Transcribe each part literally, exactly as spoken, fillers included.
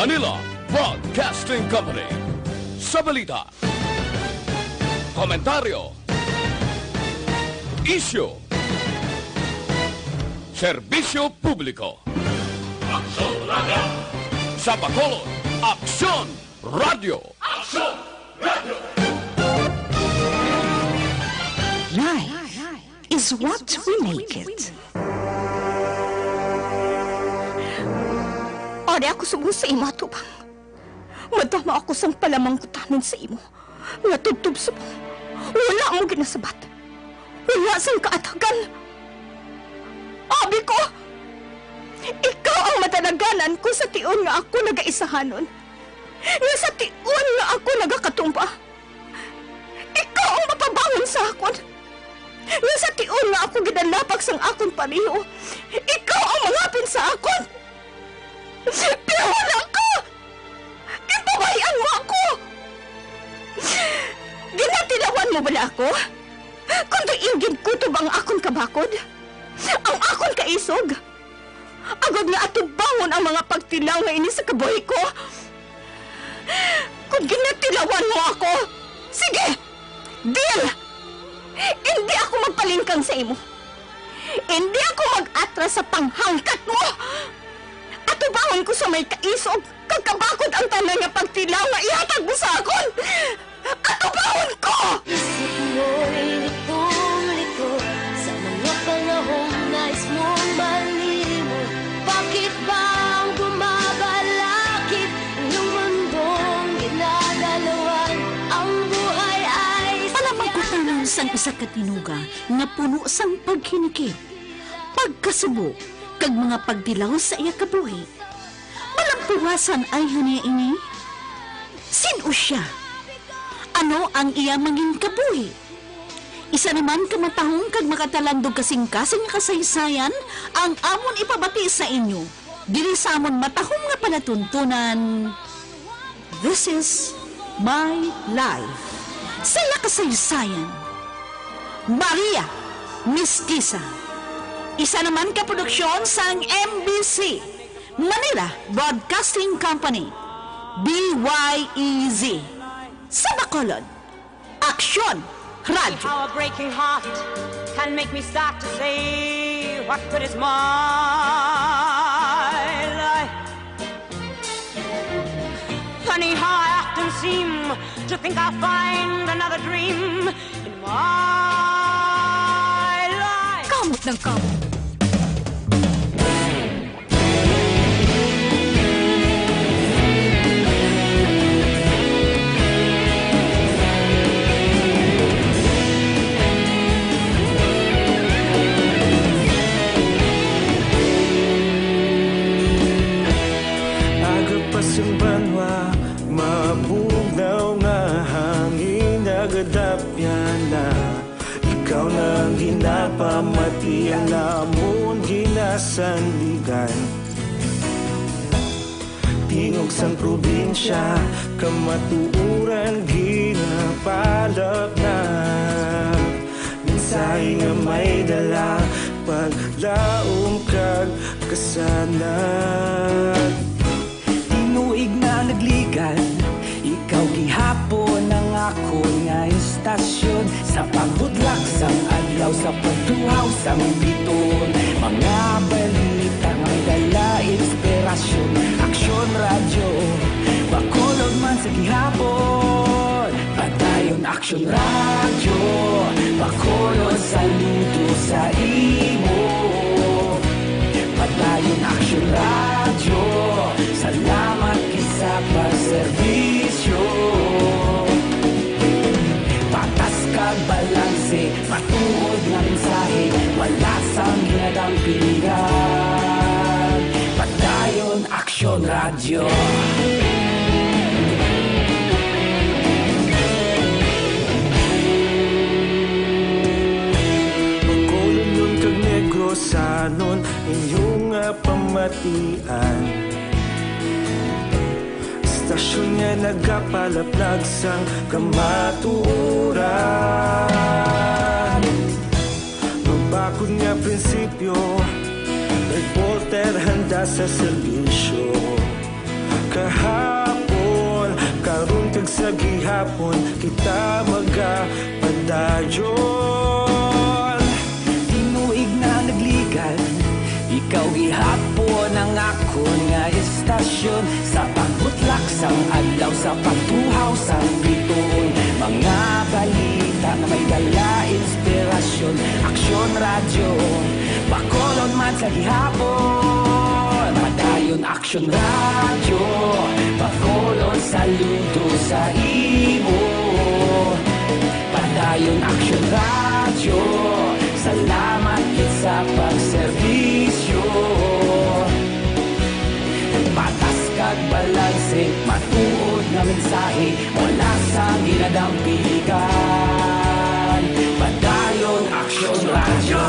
Manila Broadcasting Company. Sa balita, komentaryo, isyu, serbisyo publiko. Aksyon Radio! Sa Bacolod, Aksyon Radio! Aksyon Radio! Life is what we make it. Ari ako subong sa imo, atubang. Madama ako sang palamangkutanon sa imo, nga tubtob subong wala mo ginasabat, wala sang kaatagan. Abi ko, ikaw ang madalaganan ko sa tion nga ako nagaisahanon, nga sa tion nga ako nagakatumba. Ikaw ang mapabangon sa akon, nga sa tion nga ako ginalapak sang akon pareho, ikaw ang mangapin sa akon. Pero wala ka! Ginpabay-an mo ako! Ginatilawan mo bala ako? Kon diin ginkutob ang akon kabakod, ang akon kaisog, agod nga atubangon ang mga pagtilaw nga ini sa kabuhi ko? Kon ginatilawan mo ako, sige! Deal! Indi ako magpalingkang sa imo. Indi ako mag-atras sa panghangkat mo. Atubangon ko sa may kaisog kag kabakod ang tanan nga pagtilaw nga ihatag mo sa akon. Atubangon ko! Isip mo'y litong-lito sa mga panahong nais mong malimot. Bakit ba ang bumabalakid ang iyong mundong ginadalawan? Ang buhay ay Palamangkutanan sang isa ka tinuga nga puno sang paghinikit, pagkasubo, kag mga pagtilaw sa iya kabuhi. Malampuwasan ay hini ini? Sin-o sia? Ano ang iya mangin kabuhi? Isa naman ka matahom kag makatalandog kasing-kasing nga kasaysayan ang amon ipabati sa inyo diri sa amon matahom nga palatuntunan. This is my life. Sa iya kasaysayan, Maria Mestiza. Isa naman ka produksyon sang M B C, Manila Broadcasting Company, B Y E Z. Sa Bacolod, Aksyon Radyo. How a breaking heart can make me start to say, what good is my life? Funny how I often seem to think I'll find another dream in my life. Kamot ng kamot. Aga pa sang banwa, mabugnaw nga hangin nagadapyan na. Ikaw na ang ginapamati, ang amon ginasandigan. Tingog sang probinsya, kamatuoran ginapalapnak. Mensahe nga may dala, paglaom kag kasanag. Tinuig na nagligad, ikaw gihapon ang akon nga istasyon. Sa pagbudlak sang adlaw, sa pagtuhaw sang biton, mga balita may dala inspirasyon. Aksyon Radyo, Bacolod man sa gihapon. Padayon Aksyon Radyo, Bacolod, saludo sa imo. Padayon Aksyon Radyo, salamat gid sa pagserbisyo. Patas kag balanse, matuod nga mensahe, wala sang ginadampingan. Padayon Aksyon Radyo. Bacolodnon kag Negrosanon, inyo nga pamatian. Istasyon nga nagapalaplag sang kamatuoran. Mabakod nga prinsipyo, reporter handa sa serbisyo. Kahapon, karon kag sa gihapon, kita magapadayon. Tinuig na nagligan, ikaw gihapon ang akon nga istasyon. Sa pagbutlak sang adlaw, sa pagtuhaw sang bituon, mga balita nga may dala inspirasyon. Aksyon Radyo, Bacolod man sa gihapon. Padayon Aksyon Radyo, Bacolod, saludo sa imo. Padayon Aksyon Radyo, salamat gid sa pagserbisyo. Patas kag balanse, matuod nga mensahe, wala sang ginadampigan. Padayon Aksyon Radyo.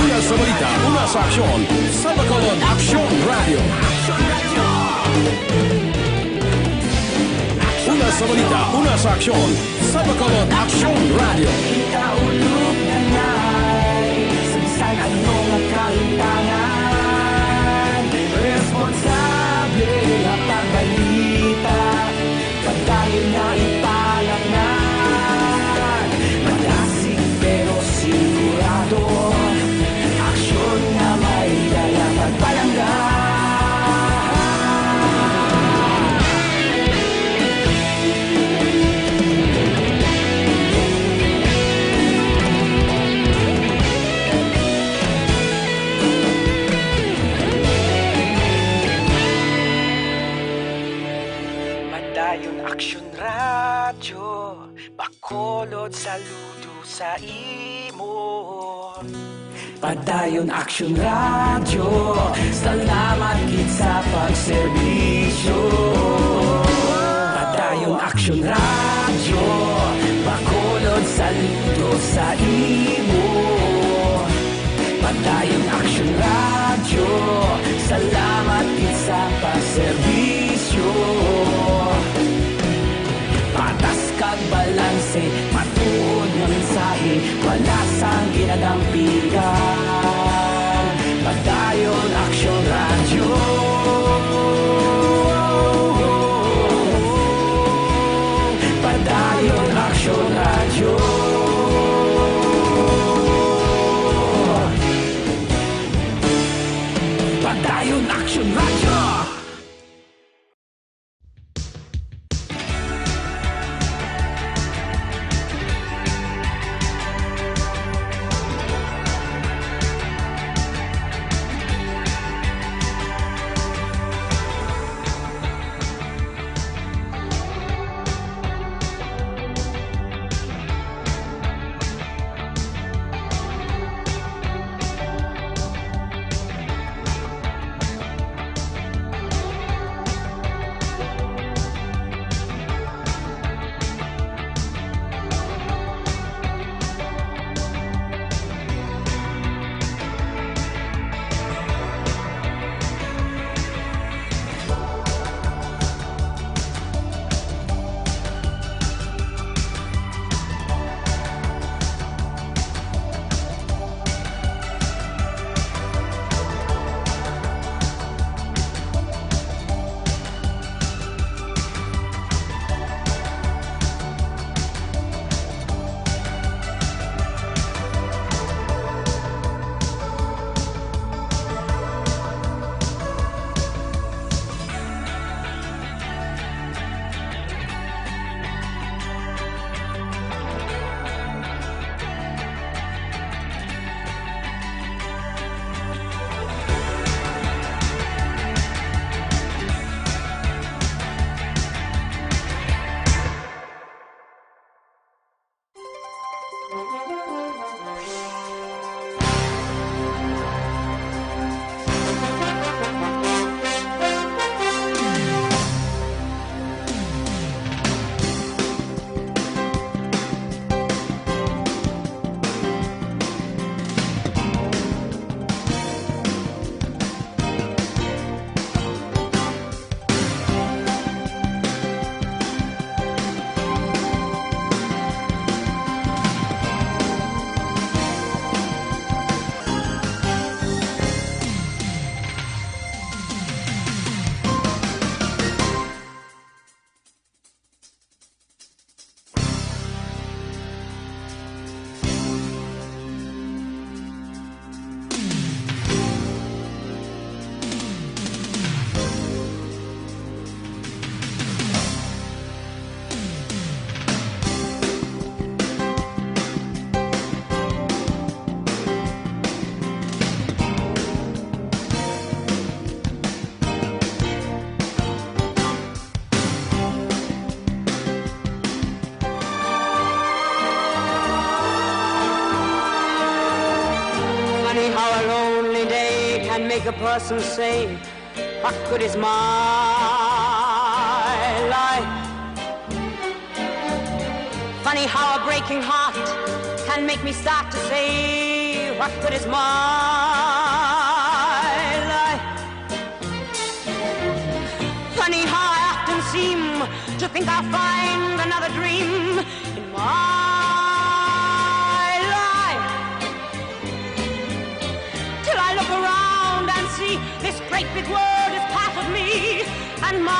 Una sa balita, una sa aksyon, sa Bacolod Aksyon Radyo. Una sa balita, una sa aksyon, sa Bacolod Aksyon Radyo. Kita ulog na nay, sa bisan ano nga kahintangan, responsable nga pagbalita. Padayon na ipalangag, madasig pero sigurado. Aksyon nga may dala pagpalangga. Padayon Aksyon Radyo, Bacolod, saludo sa imo. Padayon Aksyon Radyo, salamat gid sa pagserbisyo. Padayon Aksyon Radyo, Bacolod, saludo sa imo. Padayon Aksyon Radyo, salamat gid sa pagserbisyo. Patas kag balanse, matuod nga mensahe, wala sang ginadampigan. Padayon Aksyon Radyo. Padayon Aksyon Radyo. Padayon Aksyon Radyo. Worse and say, what good is my life? Funny how a breaking heart can make me start to say, what good is my life? Funny how I often seem to think I'll find another dream in my life. Till I look around and see this great big world is part of me and my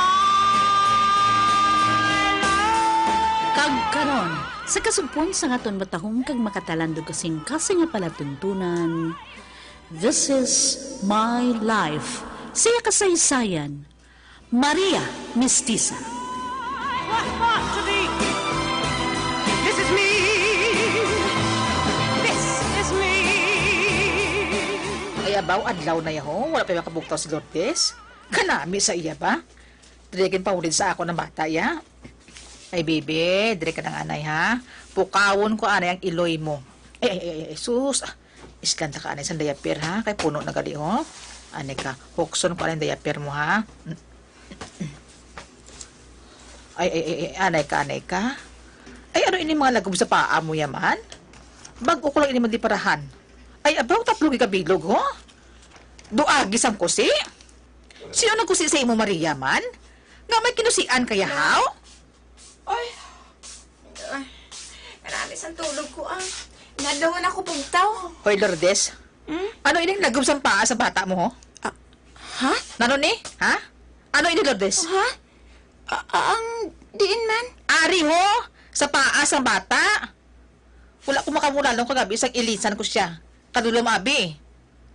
life. Kag karon, sa kasugpon sang aton matahom kag makatalandog kasing kasi nga palatuntunan, This is My Life, sa iya kasaysayan, Maria Mestiza. What, what to be? This is me. This is me. Ay, abaw, adlaw na yaho. Wala pa makabugtaw si Lourdes. Kanami sa iya ba? Diri ginpaulid sa akon ang bata, ya. Ay, bibi, diri ka nang anay, ha? Pukawon ko anay ang iloy mo. Ay, ay, ay, ay, sus. Ah, islan ta ka anay sang diaper, ha? Kay puno na gali, ho. Anay ka, hukson ko anay ang diaper mo, ha? Ay, ay, ay, ay, anay ka, anay ka. Ay, ano ini mga lagob sa paa mo yaman? Bag-o ko lang ini madiparahan. Ay, abaw, taplo gid ka bilog, ho? Duagi sang kusi? Sino nagkusi sa imo, Maria, man? Nga may kinusian kaya, haw? Ay, ay, kanami sang tulog ko, ah. Nadlawan ako pugtaw. Hoy, Lourdes. Hmm? Ano ining lagom sang paa sa bata mo, ho? Ah, ha? Nano ni? Ha? Ano ini, Lourdes? Ha? A-, a-, ang diin man? Ari, ho, sa paa sang bata. Wala ko makamulalong kagabi sang ilisan ko siya. Kadulom abi.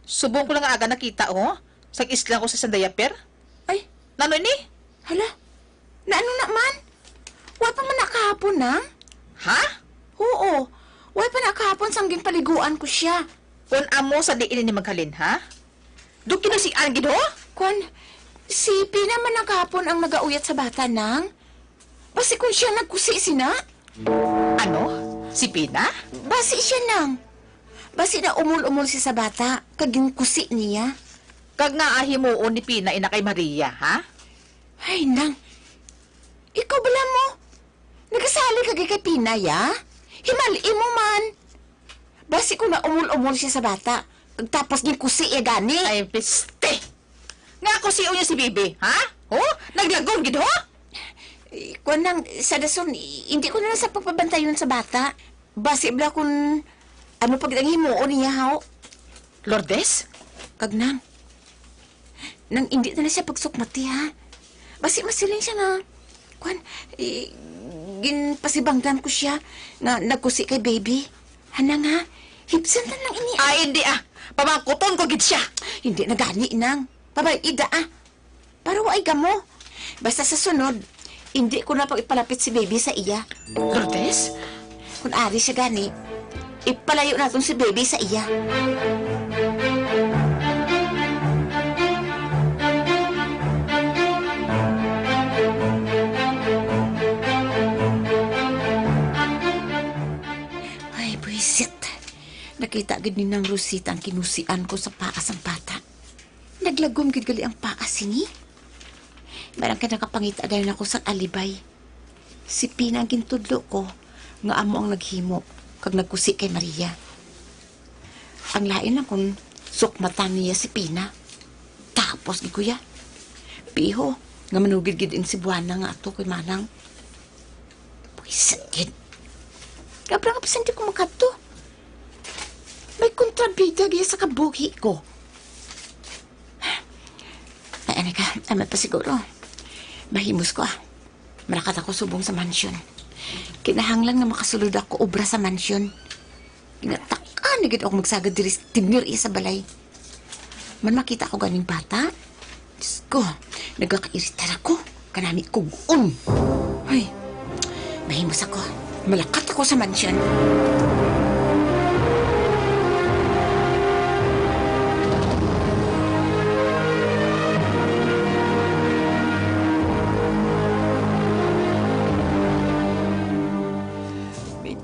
Subong ko lang nga aga nakita, oh. Sang isla ko sa isang diaper. Ay. Nano ini? Hala. Naano na man? Wa pa man na kahapon, nang? Ha? Oo. Wa pa na kahapon sang ginpaliguan ko siya. Kon amo sa diin ini maghalin, ha? Do kinusian gid, ho? Kwan, si Pina man na kahapon ang nagauyat sa bata, nang. Basi kung siya nagkusi sina? Ano? Si Pina? Basi siya, nang. Basi na umol-umol siya sa bata, kag ginkusi niya. Kag ngaa himuon ni Pina ina kay Maria, ha? Ay, nang. Ikaw bala mo? Nagasali ka gid kay Pina, ya? Himali mo man. Basi ko na umol-umol siya sa bata. Kag tapos ginkusi iya gani. Ay, piste! Nga kusion niya si Bibi, ha? Ho? Naglagom gid, ho? Eh, kuwan lang, sa dason, hindi ko na lang sa pagpabantayon sa bata. Basi bala kun ano pa gid ang himuon niya, haw? Lourdes? Kag nang, nang hindi na lang siya pagsukmati, ha? Basi masiling siya nga, kwan, eh, ginpasibangdan ko siya nga nagkusi kay baby. Hanang, ha? Hipsan na lang ini, ah. Ah, hindi, ah. Pamangkuton ko gid siya. Hindi na gani, nang. Pabay-i da, ah. Para waay kamo. Basta sa sunod, hindi ko na pag-ipalapit si baby sa iya. Lourdes? Kung ari siya gani, ipalayo naton si baby sa iya. Ay, buwisit. Nakita gid ni Nang Rosita ang kinusian ko sa paa sang bata. Naglagom gid gali ang paa sini. Barang kay nakapangita dayon ako sang alibay. Si Pina ang gintudlo ko nga amo ang naghimo kag nagkusi kay Maria. Ang lain lang kung sukmatan niya si Pina. Tapos gid ko ya. Piho nga manugid gid ang Cebuana nga ato kay Manang. Buwisit gid. Kabra nga bisan di ko makadto. May kontrabida gid sa kabuhi ko. Ay, ano ka? Amat pa siguro. Mahimos ko, ah. Malakat ako subong sa mansyon. Kinahanglan nga makasulod ako obra sa mansyon. Ginatak-an na gid ako magsagad diri sa tinir iya sa balay. Man makita ko ganing bata. Diyos ko, nagakairitar ako. Kanami kugon. Ay, mahimos ako. Malakat ako sa mansyon.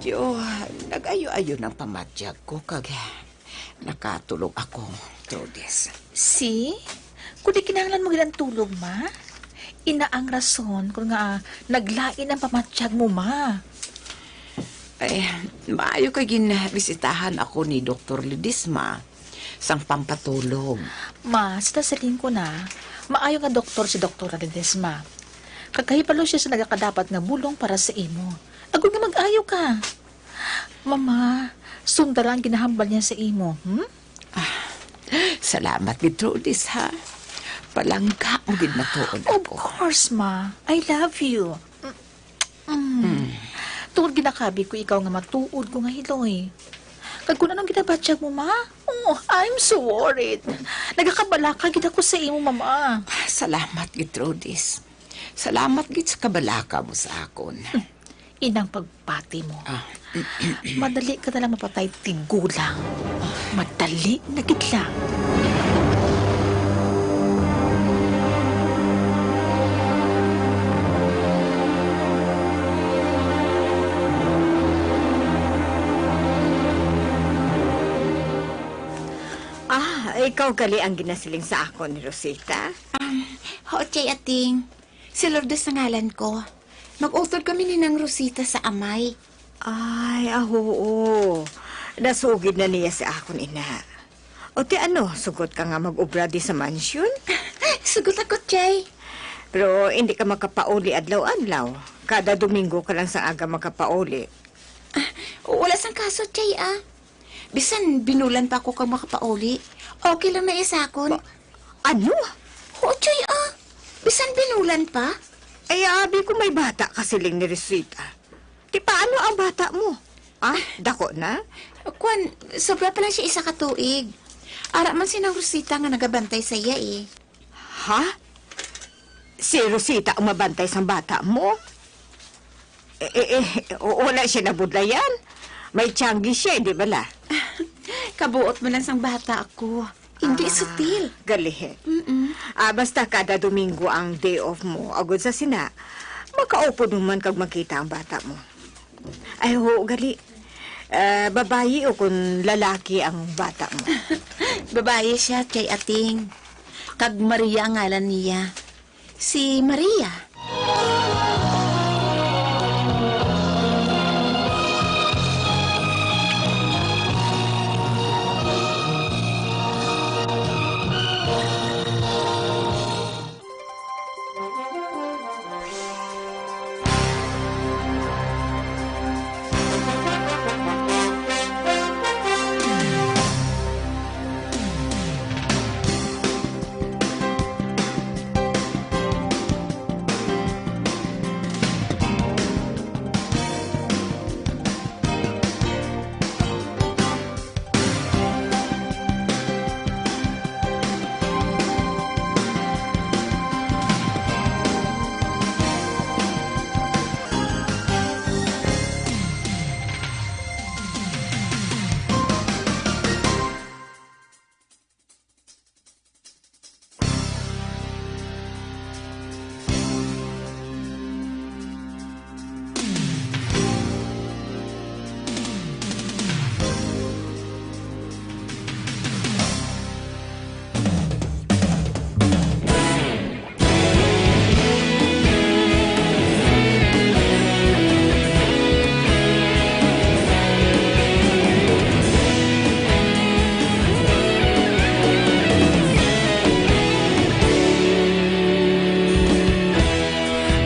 Medyo nag-ayo-ayo ng pamadyag ko kag Nakatulog ako, Trudis. See? Kung di kinahanglan mo gid ang tulog, ma, ina ang rason kung nga naglain ang pamatyag mo, ma. Ay, maayo kay ginbisitahan ako ni Doktor Ledesma sang pampatulog. Ma, sa siling ko na, maayo nga doktor si Doktora Ledesma. Kag kahibalo siya sa nagakadapat nga bulong para sa imo. Agod nga mag-ayo ka. Mama, sunda lang ang ginahambal niya sa imo, hmm? Ah, salamat gid, Trudis, ha? Palangga mo gid matuod Of ako. Course, ma. I love you. Mm. Mm. Tungod ginakabi ko ikaw nga matuod ko nga hiloy. Kag kung anong ginabatyag mo, ma? Oh, I'm so worried. Nagakabalaka gid ako sa imo, mama. Salamat gid, Trudis. Salamat gid sa kabalaka mo sa akon. Inang pagpati mo. Ah. Madali ka na lang mapatay tigulang. Madali na gid lang. Ah, ikaw gali ang ginasiling sa akon ni Rosita? Um, ho, Chay Ating. Si Lourdes ang ngalan ko. Mag-utod kami ni Nang Rosita sa amay. Ay, ah, oo. Nasugid na niya sa akon, ina. O ti ano, sugot ka nga mag-obra di sa mansyon? Sugot ako, Chay. Pero hindi ka makapauli adlaw-adlaw. Kada Domingo ka lang sa aga makapauli. Ah, wala sang kaso, Chay, ah. Bisan binulan pa ako kag makapauli. Okay lang na iya sa akon. Ba-, ano? Oo, Chay, ah. Bisan binulan pa. Ay, abi ko may bata ka siling ni Rosita. Ti paano ang bata mo? Ah, dako na? Kwan, sobra pa lang siya isa ka tuig. Ara man si Nang Rosita nga nagabantay sa iya, eh. Ha? Si Rosita ang mabantay sang bata mo? Eh, eh, eh, wala siya nabudlayan. May tiyanggi siya, di bala? Kabuot mo lang sang bata ako. Hindi Ah, sutil. Gali. Mm-mm. Ah, basta kada Domingo ang day off mo, agod sa sina, makaupod mo man kag makita ang bata mo. Ay, oo, gali. Ah, babayi o kung lalaki ang bata mo? Babayi siya, Chay Ating. Kag Maria ang ngalan niya. Si Maria.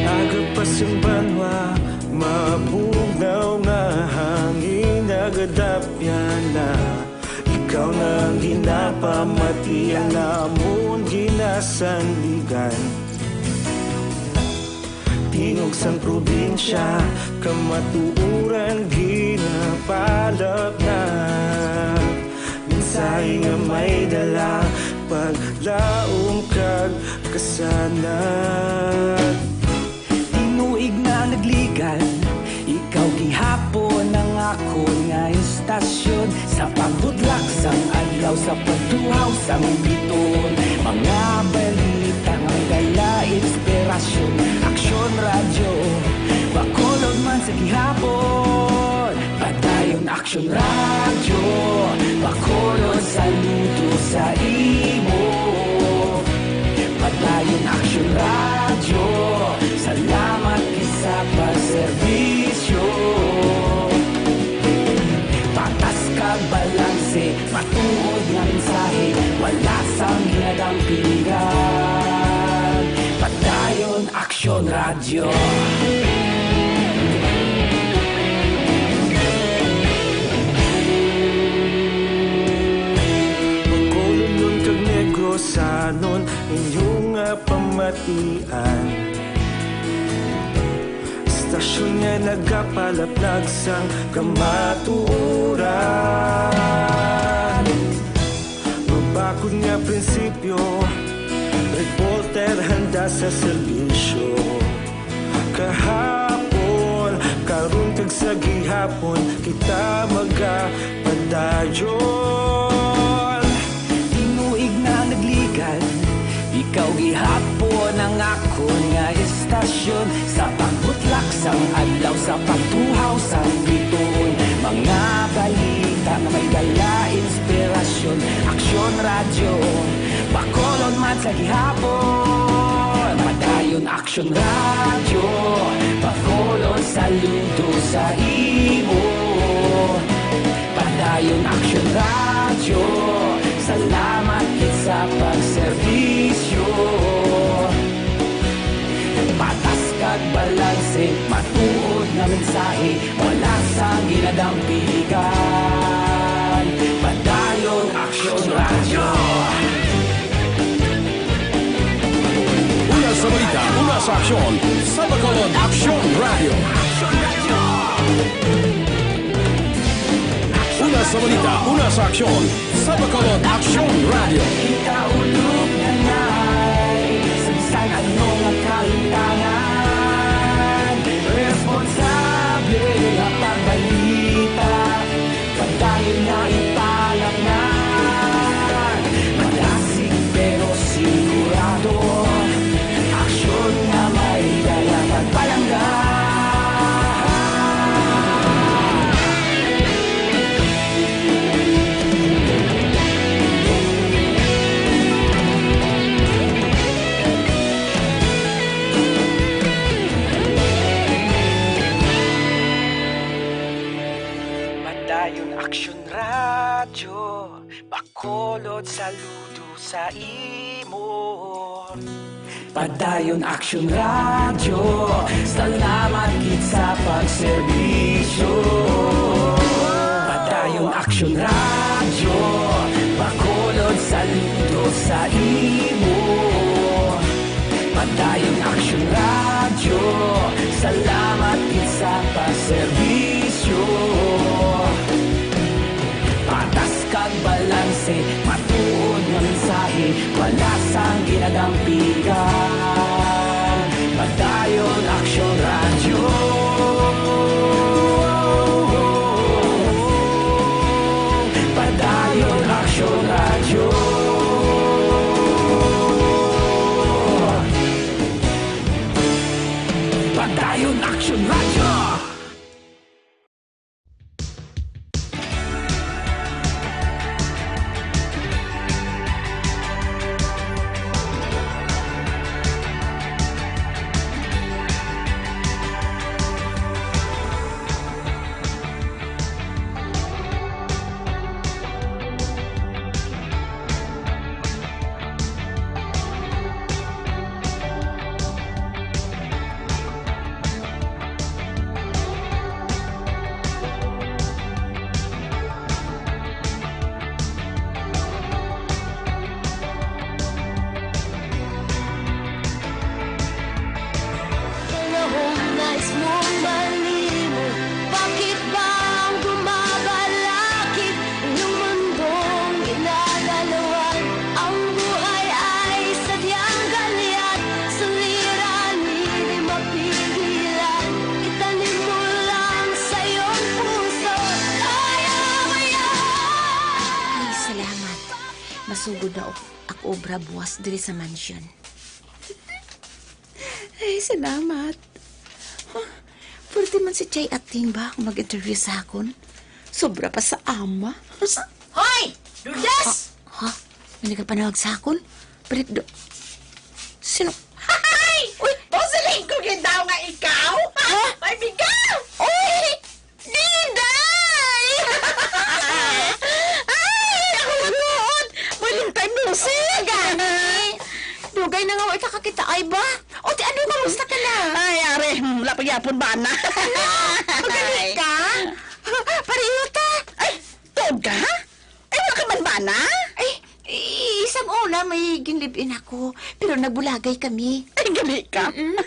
Aga pa sang banwa, mabugnaw nga hangin nagadapyan na. Ikaw na ang ginapamati, ang amon ginasandigan. Tingog sang probinsya, kamatuoran ginapalapnap. Mensahe nga may dala, paglaom kag kasanag. Tinuig na nagligan, ikaw gihapon ang akon nga istasyon. Sa pagbudlak sang adlaw, sa pagtuhaw sang biton, mga balita nga dala inspirasyon. Aksyon Radyo, Bacolod man sa gihapon. Padayon Aksyon Radyo, Bacolod, saludo sa imo. Padayon Aksyon Radyo, salamat gid sa pagserbisyo. Patas kag balanse, matuod nga mensahe, wala sang ginadampigan. Padayon Aksyon Radyo. Bacolodnon kag Negrosanon, inyo nga pamatian. Estasyon nga nagapalaplag sang kamatuoran. Mabakod nga prinsipyo, reporter handa sa serbisyo. Kahapon, karon kag sa gihapon, kita magapadayon. Tinuig na nagligad, ikaw gihapon ang akon nga estasyon. Sa pagbutlak sang adlaw, sa pagtuhaw sang bituon, mga balita nga may dala inspirasyon. Aksyon Radyo, Bacolod man sa gihapon. Padayon Aksyon Radyo, Bacolod, saludo sa imo. Padayon Aksyon Radyo, salamat gid sa pagserbisyo. Patas kag balanse, matuod nga mensahe, wala sang ginadampigan. Padayon Aksyon Radyo. Una sa balita, una sa aksyon, sa Bacolod Aksyon Radyo. Una sa balita, una sa aksyon, sa Bacolod Aksyon Radyo. Kita ulog na nay, sa bisan ano nga kalimtangan, responsable nga pagbalita, padayon nga ipalapnan. Malasig pero sigurado, aksyon nga may dala pagpalangga. Padayon Aksyon Radyo, Bacolod, saludo sa imo. Padayon Aksyon Radyo, salamat gid sa pagserbisyo. Padayon Aksyon Radyo, Bacolod, saludo sa imo. Padayon Aksyon Radyo, salamat gid sa pagserbisyo. Patas kag balanse, matuod nga mensahe, wala sang ginadampigan. Padayon Aksyon Radyo. Padayon Aksyon Radyo. Padayon Aksyon Radyo. Panahon nais mong malimot. Bakit ba ang bumabalakid? Inyong mundong ginagalawan. Ang buhay ay sadyang galyat. Suliranin, di mapigilan. Itanim mo lang sa iyong puso. Kaya mo yan! Ay, salamat. Masugod na og-, ang obra buwas diri sa mansyon. Ay, salamat. Huh, pwerte man si Chay Ating ba akong mag-interview sa akon? Sobra pa sa ama. Hoy! Yes! Ha? May nagapanawag sa akon? Pero do-, sino? Hay! Uy! Boss, siling ko gid daw nga ikaw? Ha? Ay, biga! Uy! Diday! Ay, ako na tuod! Maling time, Lucy! Gani! Dugay na nga wala ka kakita, ay ba? O, ti ano, kamusta ka na? Ay, are, hmm, wala pa gyapon ba na? Ano? Magaling ka? Pareho ta! Ay, tuod ka, ha? Ay, wala ka man ba na? Ay, i-, isang una may ginlibin ako, pero nagbulagay kami. Ay, gali ka. Mm-mm.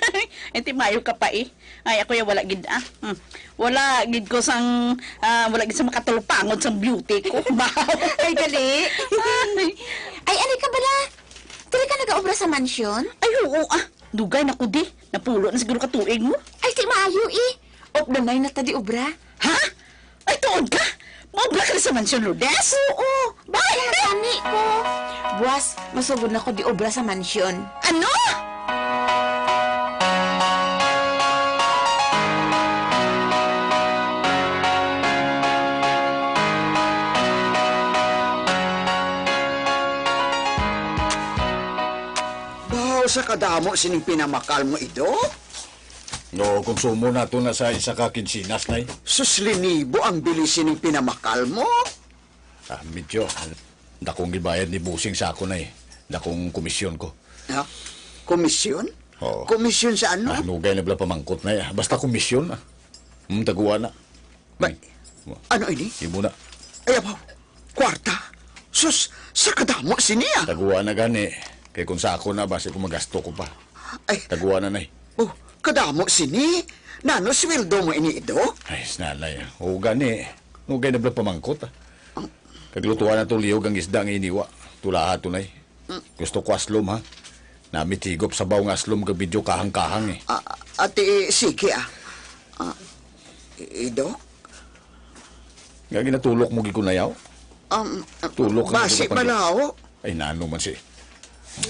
Ay, ti mayo ka pa, eh. Ay, ako ya wala gid, ah. Hmm. Wala gid ko sang, ah, wala gid sa makatulpangon sang beauty ko. Bahaw. Ay, gali. Ay. Ay, ani ka bala? Diri ka nagaobra sa mansyon? Ay, oo, ah. Dugay na ko di. Napulo na siguro ka tuig mo. Ay, ti maayo, eh. Off the nine na ta di obra. Ha? Ay, tuod ka? Maobra ka na sa mansyon, Lourdes? Oo. Bakit? Ay, nagani ko. Buwas, masugod na ko di obra sa mansyon. Ano? Baw sa kadamo sining pinamakal mo, Ido? No, konsumo nato na sa isa ka kinsinas, Nay. Sus, linibo ang bili sining pinamakal mo. Ah, medyo, ah, dakong gibayad ni Busing sa akon, Nay. Dakong komisyon ko. Ha? Komisyon? Oo. Komisyon sa ano? Ah, nugay na bala pamangkot, Nay. Basta komisyon, ah. Hmm, taguan na. Ba-, Hmm. Ano ini? Imo na. Ay, abaw. Kwarta? Sus, sa kadamo sini, ah. Taguan na gani. Kay kung sa ako na, basi kung magasto ko pa. Ay. Taguan na, Nay. Oh, kadamo sini. Nano sweldo mo ini, Ido? Ay, si Nanay, ah. Oo gani. Nugay na bala pamangkot, ah. Ang Kaglutuan na to liyog ang isda nga iniwa. Tulaha to, Nay. Gusto ko aslom, ha? Nami tigop sabaw nga aslom kag medyo kahang-kahang, eh. Ah, ati, sige, ah. Ah, i-, Dok? Nga ginatulok mo gid ko na yaw? Um, Tulok na basi gid ako, balaho. Ay, nano man si.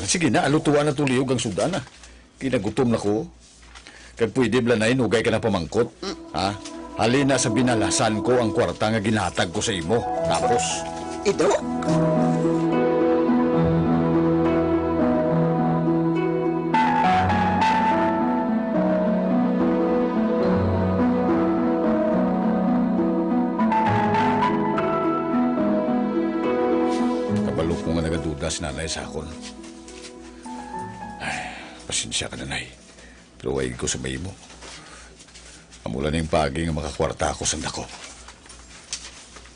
Sige na, alutuan na to liyog ang sudan, ah. Kinagutom na ko. Kag pwede bala na inugay ka na pamangkot, ha? Halina sa binalhasan ko ang kwarta nga ginhatag ko sa imo. Tapos, Ido? Kabalo ko nga nagaduda si Nanay sa akon. Ay, pasensya ka, Nanay. Pero way ko sa mahimo. Amo lang ning paagi nga makakwarta ako sang dako.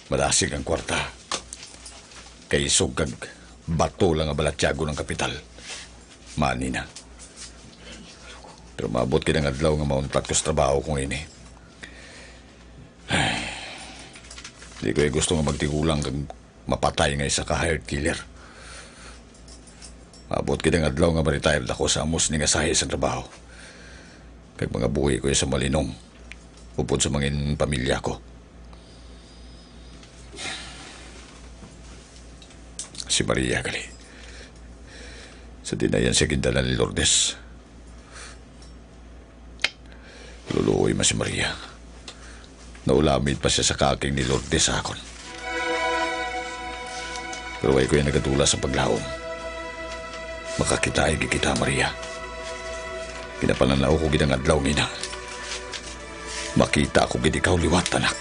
Madasig ang kwarta. Kay isog kag bato lang nga balatyagon ang kapital. Mani na. Pero maabot gid ang adlaw nga mauntat ko sa trabaho kong ini. Ay, di ko gusto nga magtigulang kag mapatay nga isa ka hired killer. Maabot gid ang adlaw nga ma-retired ako sa amo sini nga sahi sa trabaho. Kag mangabuhi ko sa malinong upod sa mangin pamilya ko. Si Maria gali. Sa dinayan sa gindala ni Lourdes. Luluoy man si Maria. Naulamid pa siya sa kaking ni Lourdes sa akon. Pero way ko yung nagadula sa paglaom. Makakitaay gid kita, Maria. Ginapananaw ko gid ang adlaw ngina. Makita ko gid ikaw liwat, anak.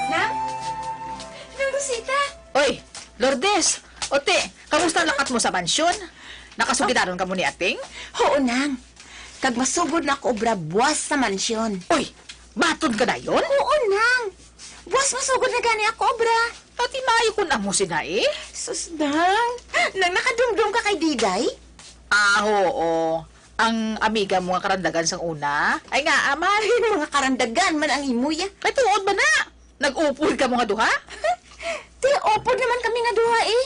Nang? Nang Rosita? Oy, Lourdes! Ote, kamusta lakat mo sa mansyon? Nakasugidaron ka mo ni Ating? Oo, Nang. Kag masugod na ako obra buwas sa mansyon. Uy, baton ka dayon? Oo, Nang. Buwas masugod na gani ako obra. Pati maayo kun amo sina eh. Sus, Nang. Nang nakadumdum ka kay Diday? Ah, oo. Ang amiga mo nga karandagan sang una? Ay nga, amay, mga karandagan man ang imo, ya. Kay tuod ba na? Nag-upod ka mo nga duha? Ti, upod naman kami nga duha, eh.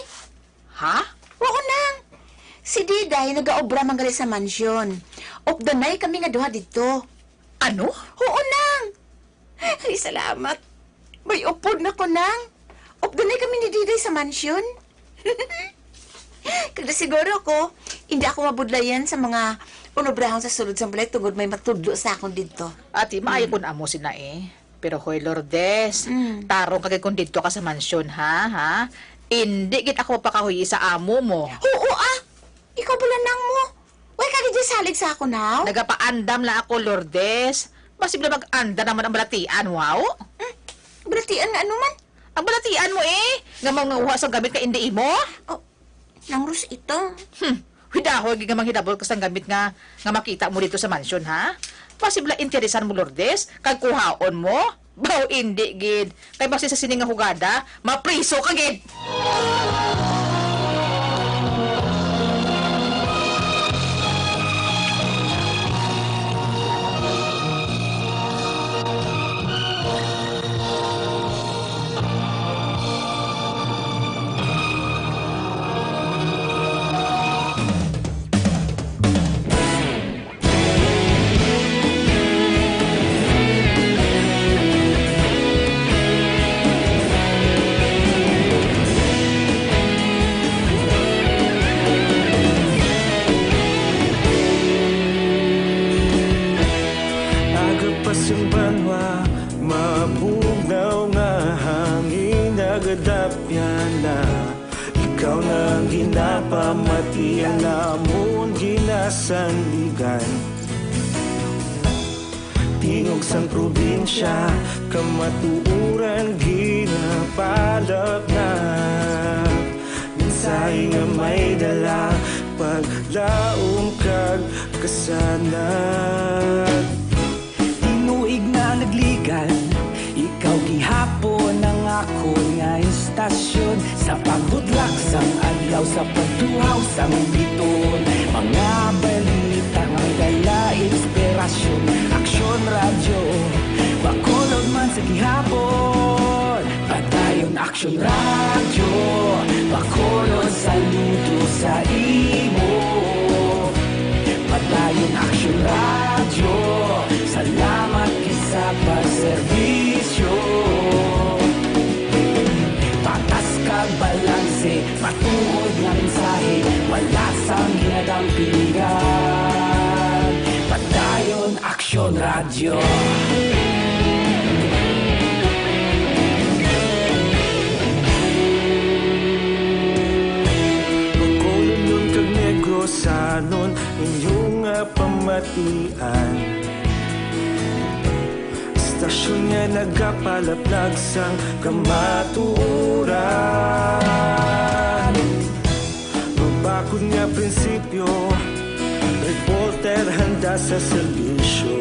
Ha? Oo, Nang. Si Diday nagaobra man gali sa mansyon. Updanay kami nga duha didto. Ano? Oo, Nang. Ay, salamat. May upod na ko, Nang. Updanay kami ni Diday sa mansyon. Kag siguro ko, hindi ako mabudlayan sa mga unobrahon sa sulod sang balay tungod may matudlo sa akon didto. Ati, maayo Mm. kun amo sina eh. Pero hoy, Lourdes, Mm. tarong ka gid kun didto ka sa mansyon, ha? Ha? Indi gid ako mapakahuyi sa amo mo. Oo, ah! Ikaw bala, Nang mo. Wala ka gid salig sa akon, haw? Nagapaandam lang ako, Lourdes. Basi bala mag-andam naman ang balatian mo, haw? Hmm? Balatian nga ano man? Ang balatian mo, eh. Nga manguha sang gamit nga indi imo? Oh, Nang Rosita. Hmm. Hudahoy gid nga manghidabot ka sang gamit nga, nga makita mo didto sa mansyon, ha? Basi bala interesan mo, Lourdes, kag kuhaon mo? Baw, indi gid. Kay basi sa sini nga hugada, mapriso ka gid. Aga pa sang banwa, mabugnaw nga hangin nagadapyan na. Ikaw na ang ginapamati, ang amon ginasandigan. Tingog sang probinsya, kamatuoran ginapalapnap. Mensahe nga may dala, paglaom kag kasanag. Tinuig na nagligan, ikaw gihapon ang akon nga istasyon. Sa pagbutlak sang adlaw, sa pagtuhaw sang biton, mga balita nga may dala inspirasyon. Aksyon Radyo, Bacolod man sa gihapon. Padayon Aksyon Radyo, Bacolod, saludo sa imo. Padayon Aksyon Radyo, salamat gid sa pagserbisyo. Patas kag balanse, matuod nga mensahe, wala sang ginadampigan. Padayon Aksyon Radyo. Bacolodnon kag Negrosanon, inyo nga pamatian. Istasyon nga nagapalaplag sang kamatuoran. Mabakod nga prinsipyo, reporter handa sa serbisyo.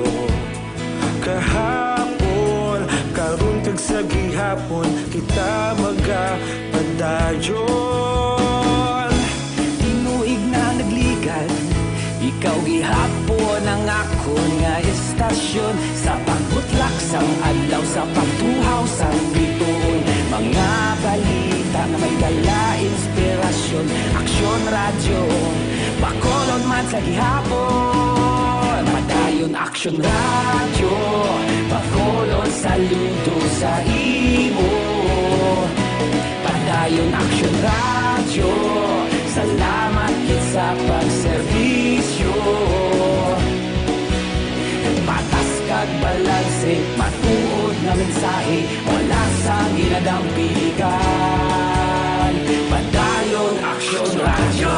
Kahapon, karon kag sa gihapon, kita magapadayon. Tinuig na nagligan, ikaw gihapon ang akon nga istasyon. Sa pagbutlak sang adlaw, sa pagtuhaw sang bituon, mga balita nga may dala inspirasyon. Aksyon Radyo, Bacolod man sa gihapon. Padayon Aksyon Radyo, Bacolod, saludo sa imo. Padayon Aksyon Radyo, salamat gid sa pagserbisyo. Patas kag balanse, matuod nga mensahe, wala sang ginadampigan. Padayon Aksyon Radyo.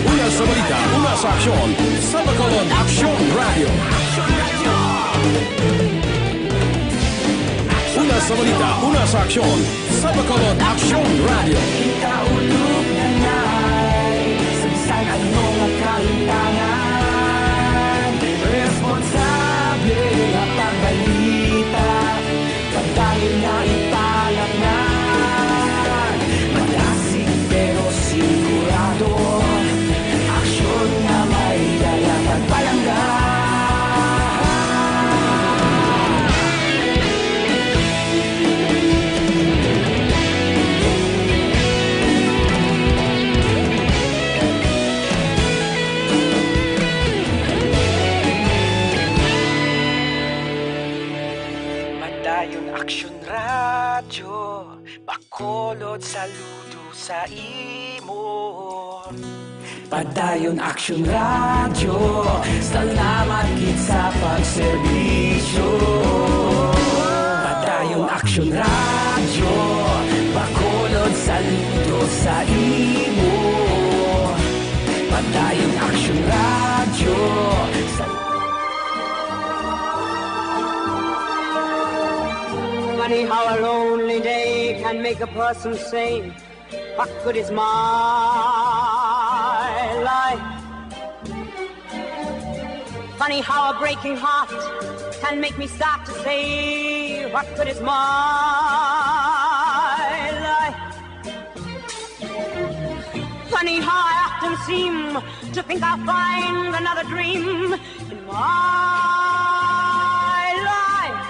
Una sa balita, una sa aksyon, sa Bacolod Aksyon Radyo. Una sa balita, una sa aksyon, sa Bacolod Aksyon Radyo. Kita ulog na ngay, sa bisan ano nga kahintangan, responsable nga pagbalita, padayon nga ipalapnan. Madasig pero sigurado, aksyon nga may dala pagpalangga. Bacolod, saludo sa imo. Padayon Aksyon Radyo, salamat gid sa pagserbisyo. Padayon Aksyon Radyo, Bacolod, saludo sa imo. Padayon Aksyon Radyo, sa- Funny how a lonely day can make a person say, "What good is my life?" Funny how a breaking heart can make me start to say, "What good is my life?" Funny how I often seem to think I'll find another dream in my life.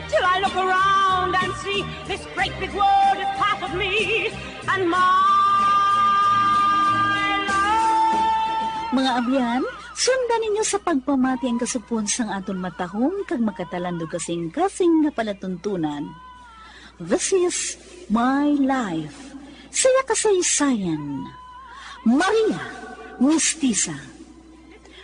Till I look around and see this great big world is part of me and my life. Mga abyan, sundan ninyo sa pagpamati ang kasugpon sang aton matahom kag makatalandog kasing-kasing nga palatuntunan. This is My Life. Saya kasaysayan. Maria Mistisa.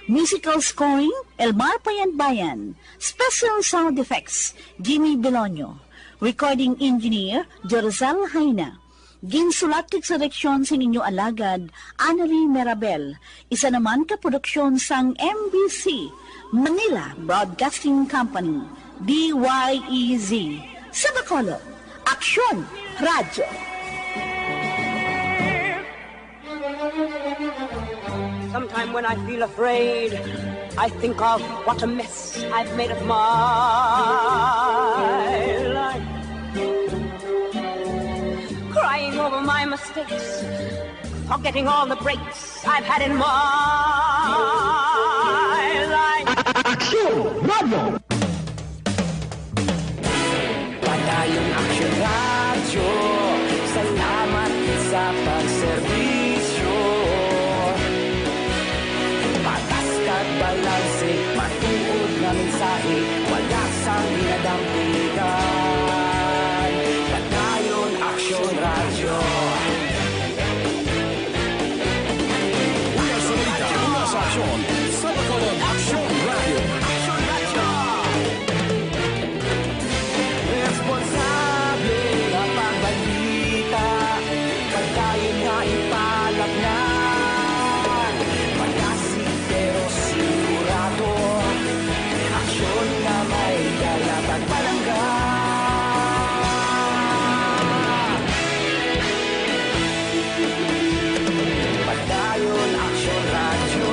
Musical scoring, Elmar Payanbayan. Special sound effects, Jimmy Belonio. Recording engineer, Jorzel Jaina. Ginsulat kag sa direksyon sa inyo alagad, Annalie Merabel. Isa naman ka produksyon sang M B C, Manila Broadcasting Company, D Y E Z. Sa Bacolod, Aksyon Radyo. Sometime when I feel afraid, I think of what a mess I've made of my life. Crying over my mistakes, forgetting all the breaks I've had in my life. Aksyon Radyo. Padayon Aksyon Radyo, salamat sa pagserbisyo. Patas kag balanse, matuod nga mensahe, wala sang ginadampigan. Padayon Aksyon Radyo. Una sa balita, una sa aksyon, sa Bacolod Aksyon Radyo. Aksyon Radyo. Responsable nga pagbalita, padayon nga ipalatngan. Palasi pero sigurado, aksyon nga may dala kag palangga. Padayon Aksyon Radyo.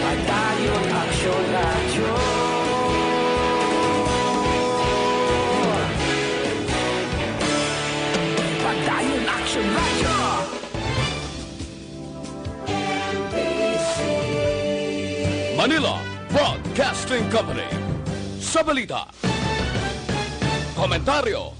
Padayon Aksyon Radyo. Padayon Aksyon Radyo. Manila Broadcasting Company. Sa balita, komentaryo,